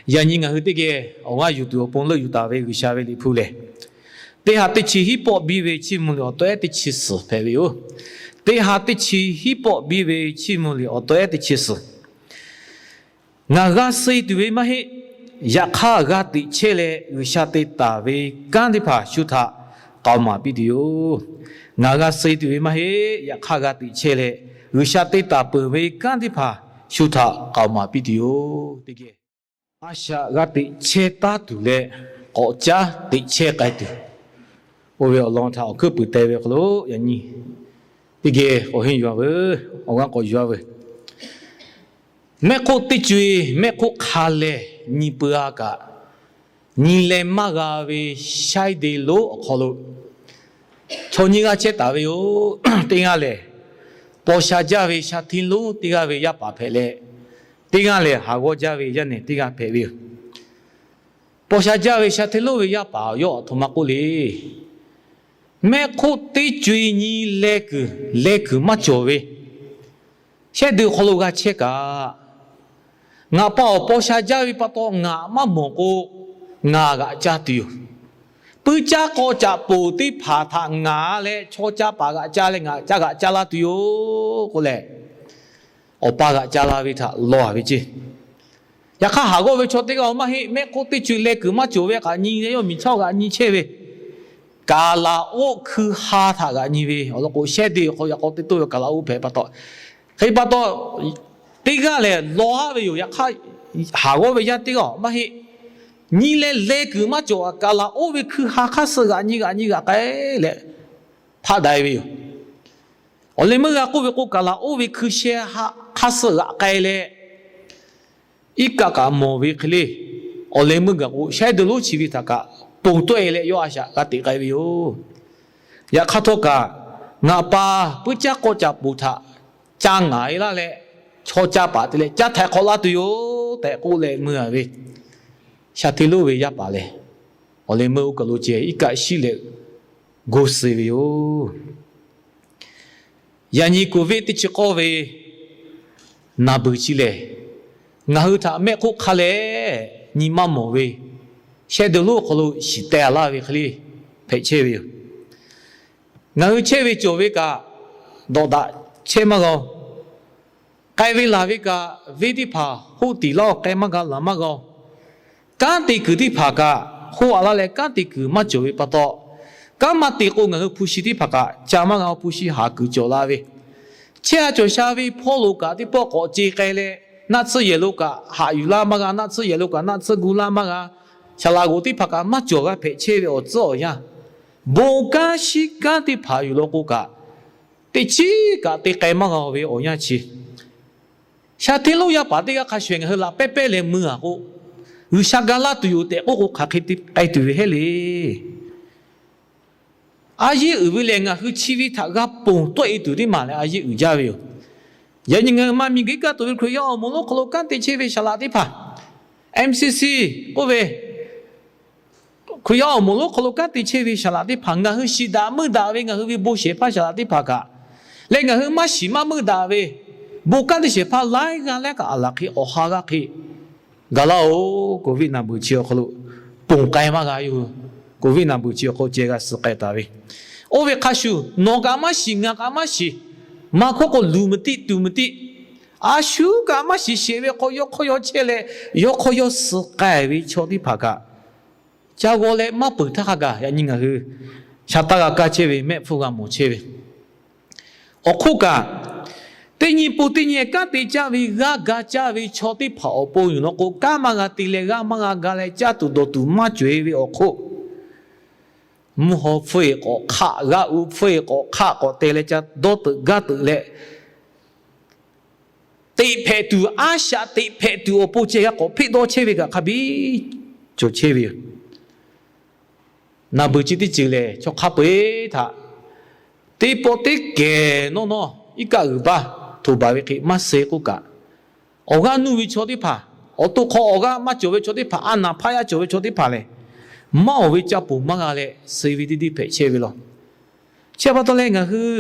Yaꞈ nyi ngaˬ hui teˇ geh awˬ g'aˇ yuˬ tuˬ awˬ pon leuˆ yuˬ taˍ ve G'uiˬsha ve Liꞈ hpu lehˬ, teˇ ha teˇ chi hiˉ pawˆ biˇ ve chiˇ mvuh liꞈ awˬ taw ehˉ teˇ chi suhˍ hpehꞈ ve yoˬ. Teˇ ha teˇ chi hiˉ pawˆ biˇ ve chiˇ mvuh liꞈ awˬ taw ehˉ teˇ chi suhˍ. Ngaˬ g'a suh tuˬ ve maˇ heˆ. Yaꞈ hk'aˇ g'a teꞈ chehˇ leh G'uiˬsha te taˍ ve kanˉ teˇ hpaˍ shu htaꞈ k'aoˍ maˍ piˇ tuˬ yoˬ. Ngaˬ g'a suh tuˬ ve maˇ heˆ. Yaꞈ hk'aˇ g'a teꞈ chehˇ leh G'uiˬsha te taˍ peuˬ ve kanˉ teˇ hpaˍ shu htaꞈ k'aoˍ maˍ piˇ tuˬ yoˬ. Teˇ geh a shaꞈ g'a teꞈ chehˇ taˉ tuˬ leh k'awꞈ caˉ teꞈ chehˇ k'ai tuˬ, oˇ ve awˬ lawn htaꞈ awˬ hkuiˉ puiˍ te ve hk'aw lo yaꞈ nyi teˇ geh k'awꞈ henˇ yuˬ-a veuˬ. Awˬ g'aˇ k'awꞈ yuˬ-a veuˬ. Mehˆ hk'oˆ teˇ co-e mehˆ hk'oˆ hk'a lehˬ nyi peuˬ-a kaꞈ, nyi leh maˇ g'a ve shaiˉ de lonˉ awˬ hk'aw lo chaw nyiˇ g'aˇ chehˇ taˍ ve yoˬ. Teˇ g'aˇ lehˬ, paw sha jaˇ ve sha hteˇ lonˉ teˇ g'aˇ ve yaˇ paˍ hpehꞈ leh, teˇ g'aˇ lehˬ haˍ g'awˇ jaˇ ve yaˇ nehˬ teˇ g'aˇ hpehꞈ ve yoˬ. Paw sha jaˇ ve sha hteˇ lonˉ ve yaˇ paˍ yawˇ aˬ htoꞈ ma k'oˆ le. Mehˆ hk'oˆ teˇ co-e nyi leh kuiˬ, leh kuiˬ maˇ cawˬ ve shehˆ de awˬ hk'aw lo g'a chehˇ kaꞈ, ngaˬ pa awˬ paw sha jaˇ ve pa taw ngaˬ maˇ mawˬ k'o, ngaˬ g'aꞈ caˇ tuˬ yoˬ. Puiˉ caˇ k'aw caꞈ poˬ teˇ hpaˍ htaꞈ ngaˬ leh chaw caˇ paˍ g'aꞈ caˇ leh ngaˬ caˇ g'aꞈ caˇ laˇ tuˬ yoˬ k'oˆ leh, awˬ pa g'aꞈ caˇ la ve htaꞈ law-a ve ceˇ. Yaꞈ hk'aˇ haˍ g'awˇ ve chaw teˇ g'aˇ maˇ heˆ. Mehˆ hk'oˆ teˇ co-e leh kuiˬ maˇ cawˬ ve hk'aꞈ nyi leh yawˇ miˬ chaˇ g'aꞈ nyi chehˇ ve, kaˍ laˍ oˇ hkui ha htaꞈ g'aꞈ nyi ve awˬ lawn k'o, shehˆ de awˬ hk'aw lo yaꞈ k'aw teˇ toˇ ve kaˍ laˍ oˇ hpehꞈ pa taw, hk'e pa taw, teˇ g'aˇ lehˬ law-a ve yoˬ. Yaꞈ hk'aˇ haˍ g'awˇ ve yaˇ teˇ g'aˇ maˇ heˆ. Nyi leh leh kuiˬ maˇ cawˬ kaˍ laˍ oˇ ve hkui ha hk'aˇ suh g'aꞈ nyi g'aꞈ nyi g'aꞈ k'ai leh hpaˆ daiˍ ve yoˬ. Awˬ leh meuˇ g'a k'oˆ ve k'o, kaˍ laˍ oˇ ve hkui sheh ha hk'aˇ suh g'aꞈ k'ai leh, iˉ kaˆ kaꞈ mawˬ ve hk'e le. Awˬ leh meuˇ gaˬ k'o, shaiˉ de lonˉ chi ve htaꞈ kaꞈ ponˬ tawˆ-e leh yawˇ a shaꞈ g'a teꞈ k'ai ve yoˬ. Yaꞈ hk'aˇ htawˇ kaꞈ, ngaˬ pa puiˉ caˇ k'aw caꞈ poˬ htaꞈ ca ngaˍ-e laˇ leh, chaw caˇ paˍ te leh caˇ htaiˍ hk'awꞈ laˇ tuˬ yoˬ tehꞈ k'oˆ leh meuˇ-a ve, sha hteˇ lonˉ ve yaˇ paˍ lehˬ, awˬ leh meuˇ oˇ kaˬ lo ceh iˉ kaˆ shiˉ leh go suh ve yoˬ. Yaꞈ nyi Covid teˇ chi k'awˇ ve naˬ beuˬ chi lehˬ, ngaˬ hui htaꞈ mehˆ hk'oˆ hk'a lehˬ nyi maˇ mawˬ ve, shehˆ de lonˉ awˬ hk'aw lo shiˍ teh laˇ ve hk'e le hpehꞈ chehˇ ve yoˬ. Ngaˬ hui chehˇ ve cawˬ ve kaꞈ, dawꞈ daꞈ chehˇ maˇ g'a-oˬ. K'ai ve laˬ ve kaꞈ, venˇ teˇ hpaˍ hoˆ tiˍ laˇ-oˬ, k'ai maˇ g'a laˬ maˇ g'a-oˬ. Kanˉ te kuiˬ teˇ hpaˍ kaꞈ, hoˆ-a laˇ leh kanˉ te kuiˬ maˇ cawˬ ve pa taw, kanˉ maˇ te k'o ngaˬ hui hpu shi teˇ hpaˍ kaꞈ ca maˇ g'a-oˬ. Hpu shi haˍ kuiˬ cawˬ la ve, chehˇ-a cawˬ sha ve hpawˇ lo kaꞈ teˇ pawˆ k'awꞈ ce k'ai leh, naˆ tsuhˇ yehˬ lo kaꞈ haꞈ yuˬ laˇ maˇ g'a, naˆ tsuhˇ yehˬ lo kaꞈ naˆ tsuhˇ gu laˇ maˇ g'a, shaˍ laꞈ g'oˍ teˇ hpaˍ kaꞈ maˇ cawˬ g'a hpehꞈ chehˇ ve awˬ tcuhˉ awˬ yanˇ, bon kanˉ shiˉ kanˉ teˇ hpaˍ yuˬ law k'o kaꞈ, teꞈ chiˉ kaꞈ te k'ai maˇ g'a-oˬ ve awˬ yanˇ chi, sha hteˇ lonˉ yaˇ paˍ teˇ g'aˇ hk'a shuˍ ngaˬ hui laꞈ pehˉ pehˉ leh mui-a k'o, G'uiˬsha ga laˇ tuˬ yoˬ tehꞈ k'oˆ k'o, hk'aˬ hk'e te k'ai tuˬ ve heˆ le. A yeˇ uiˍ ve lehˬ, ngaˬ hui chi ve htaꞈ g'a ponˬ tawˆ-e tuˬ teˇ maˬ leh a yeˇ uiˍ jaˇ ve yoˬ. Yaꞈ nyi ngaˬ hui maˇ miˬguiˬ iˉ kaˆ tuˬ ve Hkriꞈ yaˇ awˬ moˍ lonˉ hk'aw lo kanˉ te chehˇ ve saˍ laꞈ teˇ hpaˍ, M C C k'oˆ ve, Hkriꞈ yaˇ awˬ moˍ lonˉ hk'aw lo kanˉ te chehˇ ve saˍ laꞈ teˇ hpaˍ, ngaˬ hui shiˍ daꞈ meuˇ daꞈ ve ngaˬ hui ve bon shehˍ hpaˇ saˍ laꞈ teˇ hpaˍ kaꞈ, leh ngaˬ hui maˇ shiˍ maˇ meuˇ daꞈ ve bon kanˉ te shehˍ hpaˇ laiˉ g'aˇ laiˉ kaꞈ aˬ laˬ hk'e awˬ ha g'aˇ hk'e ga laˇ-oˬ. Covid naˬ beuˬ chi awˬ hk'aw lo ponˬ k'ai maˇ g'a yoˬ. Covid naˬ beuˬ chi awˬ hk'aw ceh g'a suh k'ai taˍ ve, oˇ ve hk'a shuˍ nawˬ kaꞈ maˇ shiˍ, ngaˬ kaꞈ maˇ shiˍ, maˇ hkawˇ k'o luˬ mvuhˬ tiˆ tuˬ mvuhˬ tiˆ, a shu kaꞈ maˇ shiˍ sheˍ ve hk'aw yawˇ hk'aw yawˇ chehˇ leh, yawˇ hk'aw yawˇ suh k'ai ve chaw teˇ hpaˍ kaꞈ, ca g'aw leh maˇ peuˬ htaˇ hk'a gaˬ yaꞈ nyi ngaˬ hui sha taˇ g'a kaˇ chehˇ ve, mehˆ hpfuhˇ g'a mawˬ chehˇ ve awˬ hk'oˆ kaꞈ, teˇ nyi pon teˇ nyi kanˉ te caˇ ve g'aˇ ga caˇ ve chaw teˇ hpaˍ awˬ pon yuˬ law k'o, kanˉ maˇ g'a te leh g'aˇ maˇ g'a ga leh caˇ tuˬ dawˬ tuˬ maˇ cawˬ-e ve awˬ hk'oˆ, mvuhˇ haw hpfuhˇ-e k'awꞈ hk'aˆ, g'aˇ uiˍ hpfuhˇ-e k'awꞈ hk'aˆ k'awꞈ te leh ca dawˇ teuꞈ gaˇ teuꞈ leh, teꞈ hpehꞈ tuˬ, a shaꞈ teꞈ hpehꞈ tuˬ awˬ pon ceh g'a k'awꞈ hpeˆ dawˇ chehˇ ve kaꞈ hk'a biˇ cawˬ chehˇ ve yoˬ. Naˬ beuˬ chi teˇ ceuˬ lehˬ, chaw hk'a peu-eˬ htaꞈ teˇ pawˆ teˇ kehˬ nawˇ nawˇ iˉ kaˆ g'uiˬ baˇ htoꞈ baˬ ve hk'e maˇ suh k'oˆ kaꞈ, awˬ g'aˇ nuˇ ve chaw teˇ hpaˍ, awˬ to hk'aw awˬ g'aˇ maˇ cawˬ ve chaw teˇ hpaˍ, a naˍ hpaˇ yaˇ cawˬ ve chaw teˇ hpaˍ lehˬ, maˇ oˍ ve ca poˬ maˇ g'a leh suh ve teˇ teˇ hpehꞈ chehˇ ve law. Chi pa taw leh ngaˬ hui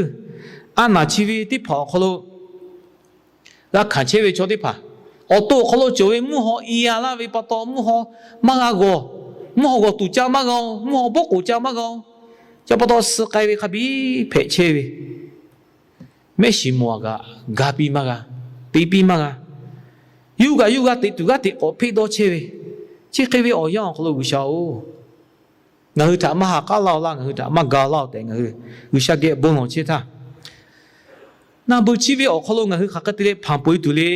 a naˍ chi ve teˇ hpaˍ awˬ hk'aw lo g'a hkanˍ chehˇ ve chaw teˇ hpaˍ, Awˬ to awˬ hk'aw lo cawˬ ve mvuhˇ haw i a laˇ ve pa taw, mvuhˇ haw maˇ g'a g'awˬ, mvuhˇ haw g'awˬ tuˬ ca maˇ g'a-oˬ, mvuhˇ haw bawˆ k'oˍ ca maˇ g'a-oˬ. Chi pa taw suh k'ai ve hk'a biˇ hpehꞈ chehˇ ve, mehˆ shiˍ mawˬ a kaꞈ ga piˇ maˇ g'a, te piˇ maˇ g'a. Yuˇ kaꞈ yuˇ g'a teꞈ tuˬ g'aˇ teꞈ k'awꞈ hpeˆ dawˇ chehˇ ve, chi hk'e ve awˬ yanˇ awˬ hk'aw lo G'uiˬsha-oˬ, ngaˬ hui htaꞈ maˇ ha k'aˉ laˇ-oˬ laˇ, ngaˬ hui htaꞈ maˇ ga laˇ-oˬ tehꞈ ngaˬ hui G'uiˬsha geh bon lawˬ chehˇ htaˇ, naˬ beuˬ chi ve awˬ hk'aw lo ngaˬ hui hk'aˬ hk'e te leh hpanˍ peuˬ e tuˬ le.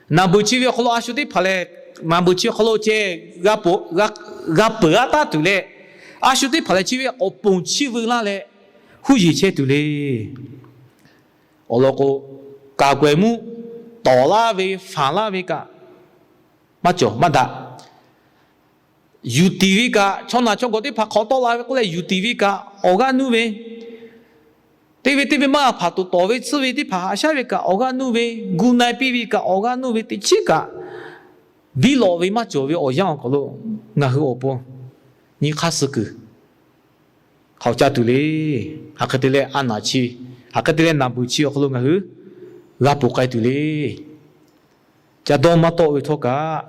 Naˬ beuˬ chi ve awˬ hk'aw lo a shu teˇ hpaˍ lehˬ, naˬ beuˬ chi awˬ hk'aw lo ceh g'a peuˬ g'a taˉ tuˬ leh, a shu teˇ hpaˍ lehˬ chi ve awˬ ponˬ chiˇ veu laˇ leh huˉ yeˬ chehˇ tuˬ le. Awˬ lawn k'o, kaˍ kawehˬ mvuhˇ tawˍ laˇ ve, faˍ laˇ ve kaꞈ maˇ cawˬ maˇ daꞈ. Yuˬ tiˍ ve kaꞈ, chaw naˬ chaw gawˬ teˇ hpaˍ hk'awꞈ tawˆ la ve k'oˆ leh yuˬ tiˍ ve kaꞈ awˬ g'aˇ nuˇ ve, te ve te ve maˇ g'a hpaˍ tuˬ tawˍ ve tsuhˇ ve teˇ hpaˍ haꞈ shaˉ ve kaꞈ awˬ g'aˇ nuˇ ve, gu na e piˇ ve kaꞈ awˬ g'aˇ nuˇ ve, teˇ chiˉ kaꞈ biˇ lawꞈ ve maˇ cawˬ ve awˬ yanˇ awˬ hk'aw lo ngaˬ hui awˬ pon nyi hk'aˇ suh kuiˬ hk'aoˍ ca tuˬ le. Hk'aˬ hk'e te leh a naˬ chi, hk'aˬ hk'e te leh naˬ beuˬ chi awˬ hk'aw lo ngaˬ hui g'a ponˬ k'ai tuˬ le. Ca dawˇ maˇ tawˆ ve htawˇ kaꞈ,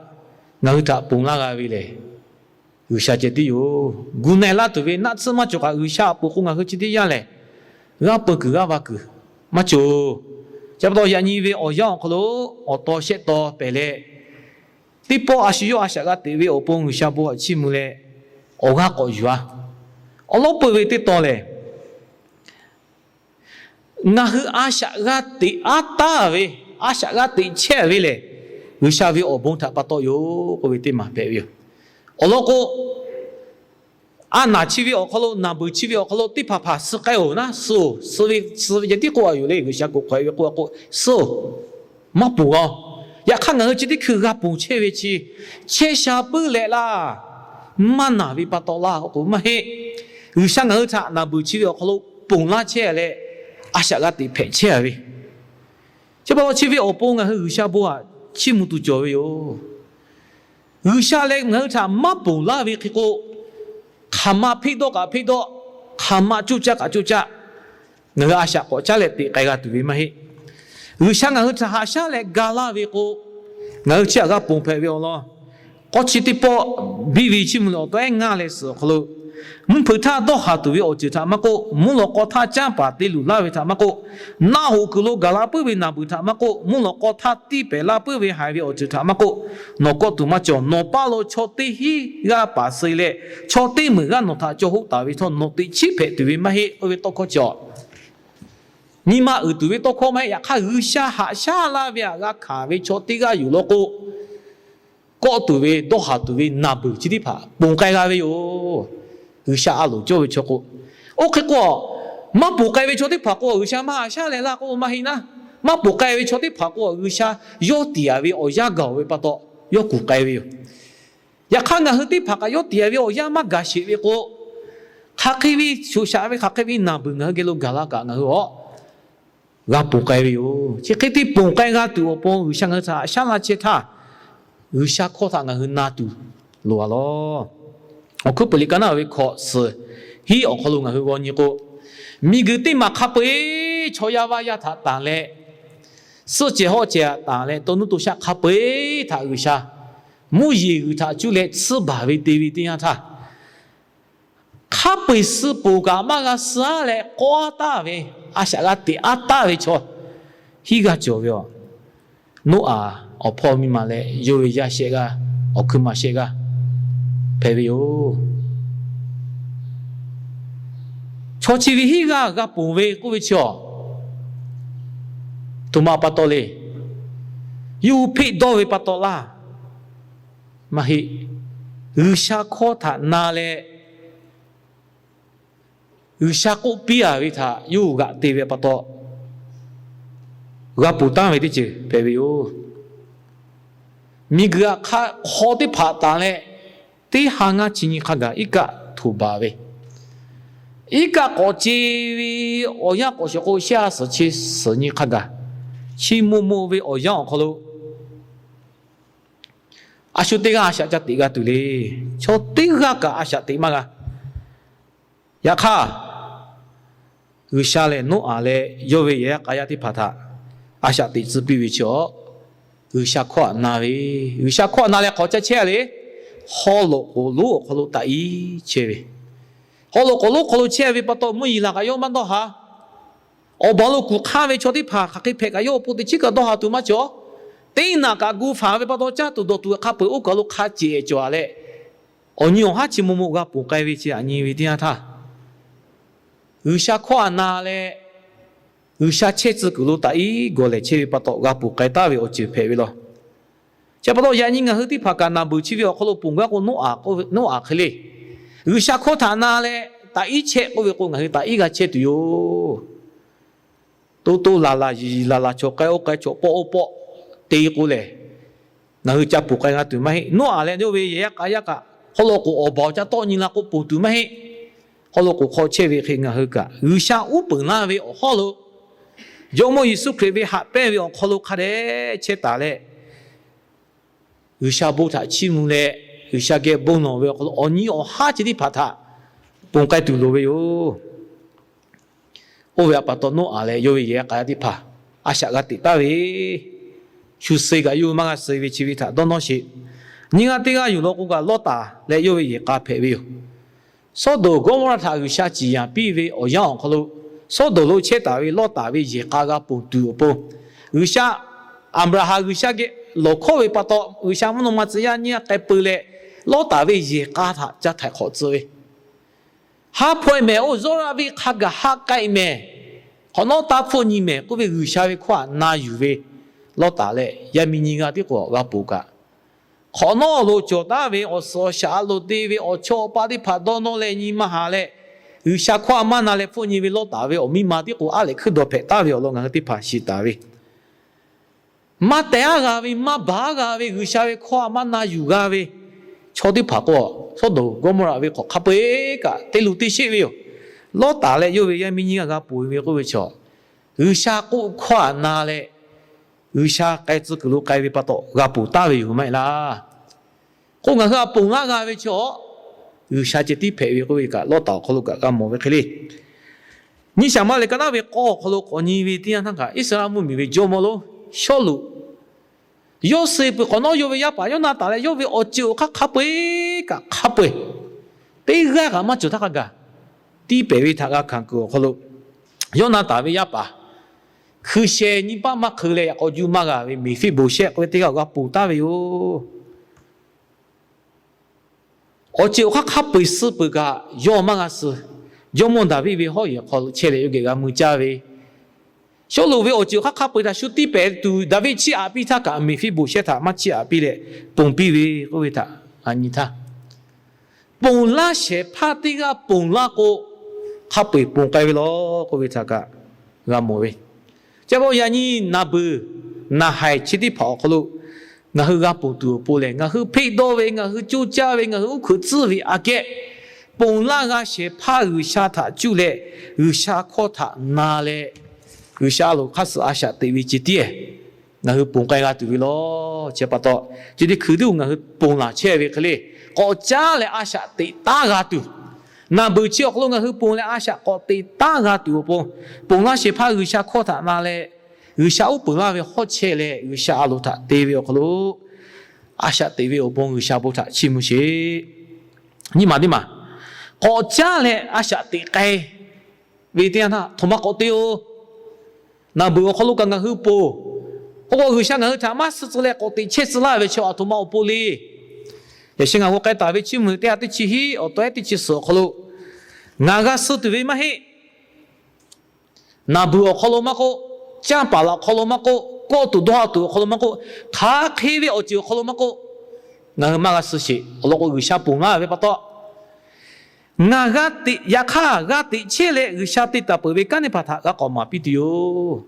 ngaˬ hui htaꞈ ponˬ laˇ g'a ve lehˬ, G'uiˬsha ceh tiˉ yoˬ. Gu na e laˇ tuˬ ve naˆ tsuhˇ maˇ cawˬ kaꞈ, G'uiˬsha awˬ pon k'o ngaˬ hui chi teˇ yanˇ lehˬ, g'a peu kuiˬ g'a va kuiˬ maˇ cawˬ. Chi pa taw yaꞈ nyi ve awˬ yanˇ awˬ hk'aw lo awˬ taw shehˆ taw pehˬ leh, teˇ pawˆ a shu yawˇ a shaꞈ g'a teꞈ ve awˬ pon G'uiˬsha bon htaꞈ chiˇ mvuh leh awˬ g'aˇ k'awꞈ yuˬ-a. Awˬ lawn peuˬ ve teˇ taw lehˬ, ngaˬ hui a shaꞈ g'a teꞈ aˉ taˉ ve, a shaꞈ g'a teꞈ chehˇ ve lehˬ, G'uiˬsha ve awˬ bon htaꞈ pa taw yoˬ k'oˆ ve teˇ maˬ hpehꞈ ve yoˬ. Awˬ lawn k'o, a naˬ chi ve awˬ hk'aw lo, naˬ beuˬ chi ve awˬ hk'aw lo teˇ hpaˍ hpaˍ suh k'ai-oˬ naˉ, suh-oˬ, suh ve, suh ve ceh tiˉ k'oˆ a yoˬ le. G'uiˬsha kuˬ hk'awꞈ e ve k'oˆ a k'o, suh-oˬ, maˇ ponˬ g'a-oˬ. Yaꞈ hk'aˇ ngaˬ hui chi teˇ hkui g'a ponˬ chehˇ ve chi, chehˇ sha puiˉ leh laˇ, maˇ naˬ ve pa taw laˇ k'oˆ k'o maˇ heˆ. G'uiˬsha ngaˬ hui htaꞈ naˬ beuˬ chi ve awˬ hk'aw lo ponˬ laˇ chehˇ leh, a shaꞈ g'a teꞈ hpehꞈ chehˇ ve, chi pa taw chi ve awˬ pon ngaˬ hui G'uiˬsha bon htaꞈ chiˇ mvuh tuˬ cawˬ ve yoˬ. G'uiˬsha leh ngaˬ hui htaꞈ maˇ ponˬ laˇ ve hk'e k'o, hk'aˬ ma hpeˆ dawˇ kaꞈ hpeˆ dawˇ, hk'aˬ ma coˇ caˇ kaꞈ coˇ caˇ, ngaˬ hui a shaꞈ k'awꞈ caˉ leh teꞈ k'ai g'a tuˬ ve maˇ heˆ. G'uiˬsha ngaˬ hui htaꞈ haꞈ shaˉ leh ga laˇ ve k'o, ngaˬ hui chi htaꞈ g'a ponˬ hpehꞈ ve awˬ lawn, k'awˇ chi teˇ pawˆ biˇ ve chiˇ mvuh leh awˬ taw ehˉ ngaˇ leh suhˍ awˬ hk'aw lo, mvuhˇ hpeuꞈ htaˇ dawˇ haˍ tuˬ ve awˬ ceuˬ htaꞈ maˇ k'oˆ, mvuhˇ lawꞈ k'aw htaˇ canˇ paˍ te luˬ laˇ ve htaꞈ maˇ k'oˆ, naˆ hoꞈ kuiˬ lo gaˬ la puiˉ ve naˬ beuˬ htaꞈ maˇ k'oˆ, mvuhˇ lawꞈ k'aw htaˇ tiˇ pehˍ la puiˉ ve haiˬ ve awˬ ceuˬ htaꞈ maˇ k'oˆ, nawˬ kawˆ tuˬ maˇ cawˬ. Nawˬ paˇ lo chaw teˇ hinˉ g'aˇ paˍ suh leh, chaw teˇ meunˍ g'aˇ nawˬ htaꞈ caw hoˆ taˍ ve htawˇ nawˬ teꞈ chiˉ hpehꞈ tuˬ ve maˇ heˆ k'oˆ ve tawˇ hkawˇ chi a, nyi ma uiˍ tuˬ ve tawˇ hkawˇ maˇ heˆ. Yaꞈ hk'aˇ G'uiˬsha haꞈ shaˉ laˇ ve htaꞈ g'a hkanˍ ve chaw teˇ g'aˇ yoˬ law k'o, kawˆ tuˬ ve dawˇ haˍ tuˬ ve naˬ beuˬ chi teˇ hpaˍ ponˬ k'ai g'a ve yoˬ. G'uiˬsha a loˍ cawˇ ve chaw k'o, oˇ hk'e k'o, maˇ ponˬ k'ai ve chaw teˇ hpaˍ k'o G'uiˬsha maˇ haꞈ shaˉ leh laˇ k'oˆ maˇ heˆ naˉ. Maˇ ponˬ k'ai ve chaw teˇ hpaˍ k'o G'uiˬsha yawˇ tiˍ a ve awˬ yanˇ gaˬ-oˬ ve pa taw, yawˇ kuˬ k'ai ve yoˬ. Yaꞈ hk'aˇ ngaˬ hui teˇ hpaˍ kaꞈ yawˇ tiˍ a ve awˬ yanˇ maˇ gaˬ sheˍ ve k'o, hk'aˬ hk'e ve shoꞈ shaꞈ ve hk'aˬ hk'e ve naˬ beuˬ ngaˬ hui geh lo gaˬ la kaꞈ ngaˬ hui a g'a ponˬ k'ai ve yoˬ. Chi hk'e te ponˬ k'ai g'a tuˬ awˬ pon G'uiˬsha ngaˬ hui htaꞈ haꞈ shaˉ laˇ chehˇ htaˇ, G'uiˬsha hkawˇ htaꞈ ngaˬ hui na tuˬ loˍ a lawˬ. Awˬ hkuiˉ puiˍ liꞈ ka naˆ ve hkawꞈ suhˍ hiˉ awˬ hk'aw lo ngaˬ hui g'aw nyi k'o, miˬguiˬ teˇ maˬ hk'a peu-eˬ chaw yaˇ vaˇ yaˇ htaꞈ tanˬ leh, suhˆ cehˬ hawˆ cehˬ htaꞈ tanˬ leh, taw nuˇ to shaˆ hk'a peu-eˬ htaꞈ G'uiˬsha mvuhˇ yeˬ g'uiˬ htaꞈ cuˇ leh tsuhˇ baˬ ve te ve teˇ yanˇ htaˇ, hk'a peu-eˬ suh poˬ kaꞈ maˇ g'a suh-a leh k'awꞈ aˉ taˍ ve, a shaꞈ g'a teꞈ aˉ taˍ ve chaw hiˉ g'aˇ cawˬ ve yoˬ. Noˉaꞈ awˬ hpawˇ miˇ ma leh yawˇ ve yaˇ shehˆ g'aˇ, awˬ hkui ma shehˆ g'aˇ hpehꞈ ve yoˬ. Chaw chi ve hiˉ g'aˇ g'a ponˬ ve k'oˆ ve chi a, htoꞈ ma pa taw le. Yawˇ hui hpeˆ dawˇ ve pa taw laˇ maˇ heˆ. G'uiˬsha hkawˇ htaꞈ na leh, G'uiˬsha k'oˆ piˇ a ve htaꞈ yawˇ hui g'aꞈ te ve pa taw, g'a ponˬ taˍ ve teˇ ceuˬ hpehꞈ ve yoˬ. Miˬguiˬ htaꞈ hk'aw teˇ hpaˍ tanˬ leh, teˇ ha ngaˇ chi nyi hk'a gaˬ iˉ kaˆ htoꞈ baˬ ve, iˉ kaˆ k'awꞈ ce ve awˬ yanˇ k'awꞈ shawˍ k'o shehˆ ha suhˍ chi suhˍ nyi hk'a gaˬ, chi mo mo ve awˬ yanˇ awˬ hk'aw lo a shu teˇ g'aˇ a shaꞈ ca teꞈ g'a tuˬ le. Chaw teˇ g'aˇ kaꞈ a shaꞈ teꞈ maˇ g'a. Yaꞈ hk'aˇ, G'uiˬsha lehˬ Noˉaꞈ leh yawˇ ve yehˬ yaˇ k'a yaˇ teˇ hpaˍ htaꞈ a shaꞈ teꞈ tcuh piˇ ve chi awˬ G'uiˬsha hkawˇ htaꞈ na ve, G'uiˬsha hkawˇ htaꞈ na leh hk'awꞈ ca chehˇ a le, haw loꞈ k'oˍ lonˉ awˬ hk'aw lo taꞈ iˉ chehˇ ve, haw loꞈ k'oˍ lonˉ hk'aw lo chehˇ ve pa taw, mvuhˇ yeˬ laˬ kaꞈ yawˇ maˇ dawˇ haˍ. Awˬ baˬ lo kuˬ hk'aˇ ve chaw teˇ hpaˍ hk'aˬ hk'e hpehꞈ kaꞈ yawˇ awˬ pon teˇ chiˉ kaꞈ dawˇ haˍ tuˬ maˇ cawˬ. Teˇ naꞈ kaꞈ gu faˍ ve pa taw, caˇ tuˬ dawˬ tuˬ hk'a peu-eˬ oˇ kaˬ lo hk'a ceꞈ cawˬ a leh, awˬ nyi awˬ haˉ chi maw maw g'a ponˬ k'ai ve chi aꞈ nyi ve teˇ yanˇ htaˇ, G'uiˬsha hkawˇ htaꞈ na leh, G'uiˬsha chehˇ tcuh kuiˬ lo taꞈ iˉ gawˬ lehˬ chehˇ ve pa taw g'a ponˬ k'ai taˍ ve awˬ ceuˬ hpehꞈ ve law. Chi pa taw yaꞈ nyi ngaˬ hui teˇ hpaˍ kaꞈ naˬ beuˬ chi ve awˬ hk'aw lo ponˬ gaˇ k'o, Noˉaꞈ k'oˆ ve, Noˉaꞈ hk'e le, G'uiˬsha hkawˇ htaꞈ na leh taꞈ iˉ chehˇ k'oˆ ve k'o, ngaˬ hui taꞈ iˉ g'a chehˇ tuˬ yoˬ. To to laˬ laˬ yiˬ yiˬ laˬ laˬ, chaw k'ai oˇ k'ai, chaw pawˆ oˇ pawˆ te k'o lehˬ, ngaˬ hui ca ponˬ k'ai g'a tuˬ maˇ heˆ. Noˉaꞈ leh yawˇ ve yehˬ yaˇ k'a yaˇ kaꞈ hk'aw lo k'o, awˬ baˬ awˬ ca tawˆ nyi la k'o ponˬ tuˬ maˇ heˆ. Hk'aw lo k'o, hk'aw chehˇ ve hk'e ngaˬ hui kaꞈ G'uiˬsha uˉ peunˍ laˇ ve awˬ hawˉ lo, Jawˇmawˇ Yeˍsuˆ Hkriꞈ ve haꞈ pehnˇ ve awˬ hk'aw lo hk'a dehꞈ chehˇ taˍ leh, G'uiˬsha bon htaꞈ chiˇ mvuh leh, G'uiˬsha geh bon lawˬ ve awˬ hk'aw lo awˬ nyi awˬ haˉ chi teˇ hpaˍ htaꞈ ponˬ k'ai tuˬ loˍ ve yoˬ. Oˇ ve pa taw, Noˉaꞈ leh yawˇ ve yehˬ yaˇ k'a yaˇ teˇ hpaˍ a shaꞈ g'a teꞈ taˍ ve, shu suh kaꞈ yawˇ hui maˇ g'a suh ve chi ve htaꞈ dawˇ nawˇ sheˍ. Nyiˇ g'aˇ teˇ g'aˇ yuˬ law k'o kaꞈ, Lawˇtaˍ leh yawˇ ve yehˬ k'a hpehꞈ ve yoˬ. Sawˉdonˍ Gawˇmawˇraˆ htaꞈ G'uiˬsha ciˍ yanˍ piˇ ve awˬ yanˇ awˬ hk'aw lo, Sawˉdonˍ lo chehˇ taˍ ve Lawˇtaˍ ve yehˬ k'a g'a ponˬ tuˬ awˬ pon, G'uiˬsha, Aˍbraˍhanˍ G'uiˬsha geh lawˬ hkawˇ ve pa taw, G'uiˬsha mvuhˇ naw ma tcuh yaˇ nyiˇ g'aˇ k'ai peu leh, Lawˇtaˍ ve yehˬ k'a htaꞈ ca htaiˍ hk'awꞈ tcuh ve, Ha hpawehˇ mehˍ, oˇ Zawˇraˆ venˇ hk'a gaˬ ha k'ai mehˍ, hk'awꞈ nawˉ taˇ hpfuhˆ nyi mehˍ k'oˆ ve G'uiˬsha ve hkawˇ htaꞈ na yuˬ ve Lawˇtaˍ leh yaˇ miˇ nyiˇ g'aˇ tiˉ k'o g'a ponˬ kaꞈ, hk'awꞈ nawˉ lo cawˬ taˍ ve awˬ suhˍ awˬ shaˍ a loˍ te ve awˬ chawˇ awˬ paˆ teˇ hpaˍ dawˇ nawˇ leh nyi maˇ haˍ leh, G'uiˬsha hkawˇ htaꞈ maˇ na leh hpfuhˆ nyi ve Lawˇtaˍ ve awˬ miˇ ma tiˉ k'o aˉ lehꞈ hkuiˉ dawˬ hpehꞈ taˍ ve awˬ lawn ngaˬ hui teˇ hpaˍ shiˍ taˍ ve, maˇ tehˬ aˉ g'a ve, maˇ baˬ aˉ g'a ve, G'uiˬsha ve hkawˇ htaꞈ maˇ na yuˬ g'a ve chaw teˇ hpaˍ k'o, Sawˉdonˍ Gawˇmawˇraˆ ve hk'awꞈ hk'a peu-eˬ kaꞈ te luˬ te sheˆ ve yoˬ. Lawˇtaˍ leh yawˇ ve yaˇ miˇ nyiˇ g'aˇ g'a ponˬ ve k'oˆ ve chaw, G'uiˬsha k'oˆ hkawˇ htaꞈ na leh, G'uiˬsha k'ai tcuh kuiˬ lo k'ai ve pa taw g'a ponˬ taˍ ve yoˬ maˇ heˆ laˇ. K'o, ngaˬ hui htaꞈ ponˬ laˇ g'a ve chaw, G'uiˬsha ceh tiˉ hpehꞈ ve k'oˆ ve kaꞈ, Lawˇtaˍ awˬ hk'aw lo kaꞈ g'a mawˬ ve hk'e le. Nyiˇ Saˍmuˍaˍlehˍ ka naˉ ve k'awˇ awˬ hk'aw lo k'awꞈ nyi ve teˇ yanˇ htaˇ kaꞈ, Iˉsaˍreˍlaˆ mvuhˇmiˬ ve jawˇmawˇ lonˉ Sawˉluꞈ, yawˇ suh peuˬ hk'awꞈ nawˉ, yawˇ ve yaˇ paˍ Yawˇnaˍtanˍ leh yawˇ ve awˬ ceuˬ awˬ hk'aˇ hk'a peu-eˬ kaꞈ hk'a peu-eˬ, teˇ g'aˇ kaꞈ maˇ cawˬ htaˇ hk'a gaˬ, tiˇ pehˍ ve htaꞈ g'a hkanˍ kuiˬ awˬ hk'aw lo, Yawˇnaˍtanˍ ve yaˇ paˍ hkui sheh nyiˇ paˆ maˇ hk'eu leh yaꞈ k'aw juˇ maˇ g'a ve Meˍfiˆboˍshehˆ k'oˆ ve teˇ g'aˇ g'a ponˬ taˍ ve yoˬ. Awˬ ceuˬ awˬ hk'aˇ hk'a peu-eˬ suh peuˬ kaꞈ yawˇ maˇ g'a suh. Jawˇmawˇ Daˍviˆ ve hawˉ yehˬ hk'aw lo chehˇ leh yawˇ geh g'a mui caˇ ve, Sawˉluꞈ ve awˬ ceuˬ awˬ hk'aˇ hk'a peu-eˬ htaꞈ shu tiˇ pehˍ tuˬ Daˍviˆ chiˇ aꞈ piˇ htaˇ kaꞈ, Meˍfiˆboˍshehˆ htaꞈ maˇ chiˇ aꞈ piˇ leh ponˬ piˇ ve k'oˆ ve htaꞈ g'a nyi htaˇ, ponˬ laˇ shehˍ hpaˇ teˇ g'aˇ ponˬ laˇ k'o, hk'a peu-eˬ ponˬ k'ai ve law k'oˆ ve htaꞈ kaꞈ g'a mawˬ ve. Chi pa taw yaꞈ nyi naˍ beuˬ naˍ haiˬ chi teˇ hpaˍ awˬ hk'aw lo ngaˬ hui g'a ponˬ tuˬ awˬ pon lehˬ, ngaˬ hui hpeˆ dawˇ ve, ngaˬ hui coˇ caˇ ve, ngaˬ hui uˉ hkuiꞈ tcuhˇ ve aꞈ kehˉ, ponˬ laˇ g'a shehˍ hpaˇ G'uiˬsha htaꞈ cuˇ leh, G'uiˬsha hkawˇ htaꞈ na leh, G'uiˬsha a loˍ hk'aˇ suh a shaꞈ teꞈ ve ceh tiˉ ngaˬ hui ponˬ k'ai g'a tuˬ ve law. Chi pa taw, chi teˇ hkui tiˉ ngaˬ hui ponˬ laˬ chehˇ ve hk'e le, k'awꞈ caˉ leh a shaꞈ teꞈ taˉ g'a tuˬ, naˍ beuˬ chi awˬ hk'aw lo ngaˬ hui ponˬ leh a shaꞈ k'awꞈ teꞈ taˉ g'a tuˬ awˬ pon, ponˬ laˇ shehˍ hpaˇ G'uiˬsha hkawˇ htaꞈ na leh, G'uiˬsha uˉ peunˍ laˇ ve hawˉ chehˇ leh G'uiˬsha a loˍ htaꞈ te ve awˬ hk'aw lo a shaꞈ teꞈ ve awˬ pon G'uiˬsha bon htaꞈ chiˇ mvuh sheˍ. Nyiˇ maˬ teˇ maˬ, k'awꞈ caˉ leh a shaꞈ teꞈ k'ai ve teˇ yanˇ htaˇ, aˬ htoꞈ ma k'awꞈ te-o. Naˍ beuˬ awˬ hk'aw lo kaꞈ ngaˬ hui ponˬ, k'o k'o G'uiˬsha ngaˬ hui htaꞈ maˇ suh tcuh leh k'awꞈ teꞈ chehˇ tcuh laˇ ve chi aˬ htoꞈ ma awˬ pon le. Yaꞈ sheh ngaˬ g'aw k'ai taˍ ve Chiˇ mvuh teˇ ha teˇ chi hiˉ awˬ tawehˉ teˇ chi suhˍ awˬ hk'aw lo, ngaˬ g'a suh tuˬ ve maˇ heˆ. Naˍ beuˬ awˬ hk'aw lo maˇ k'oˆ, canˇ paˍ laꞈ hk'aw lo maˇ k'oˆ, kawˆ tuˬ dawˇ ha tuˬ awˬ hk'aw lo maˇ k'oˆ, hk'aˬ hk'e ve awˬ ceuˬ awˬ hk'aw lo maˇ k'oˆ, ngaˬ hui maˇ g'a suh sheˍ. Awˬ lawn k'o, G'uiˬsha ponˬ laˇ ve pa taw, ngaˬ g'a teꞈ, yaꞈ hk'aˇ g'a teꞈ chehˇ leh G'uiˬsha te taˍ peuˬ ve kanˉ teˇ hpaˍ htaꞈ g'a k'awꞈ maˍ piˇ tuˬ yoˬ.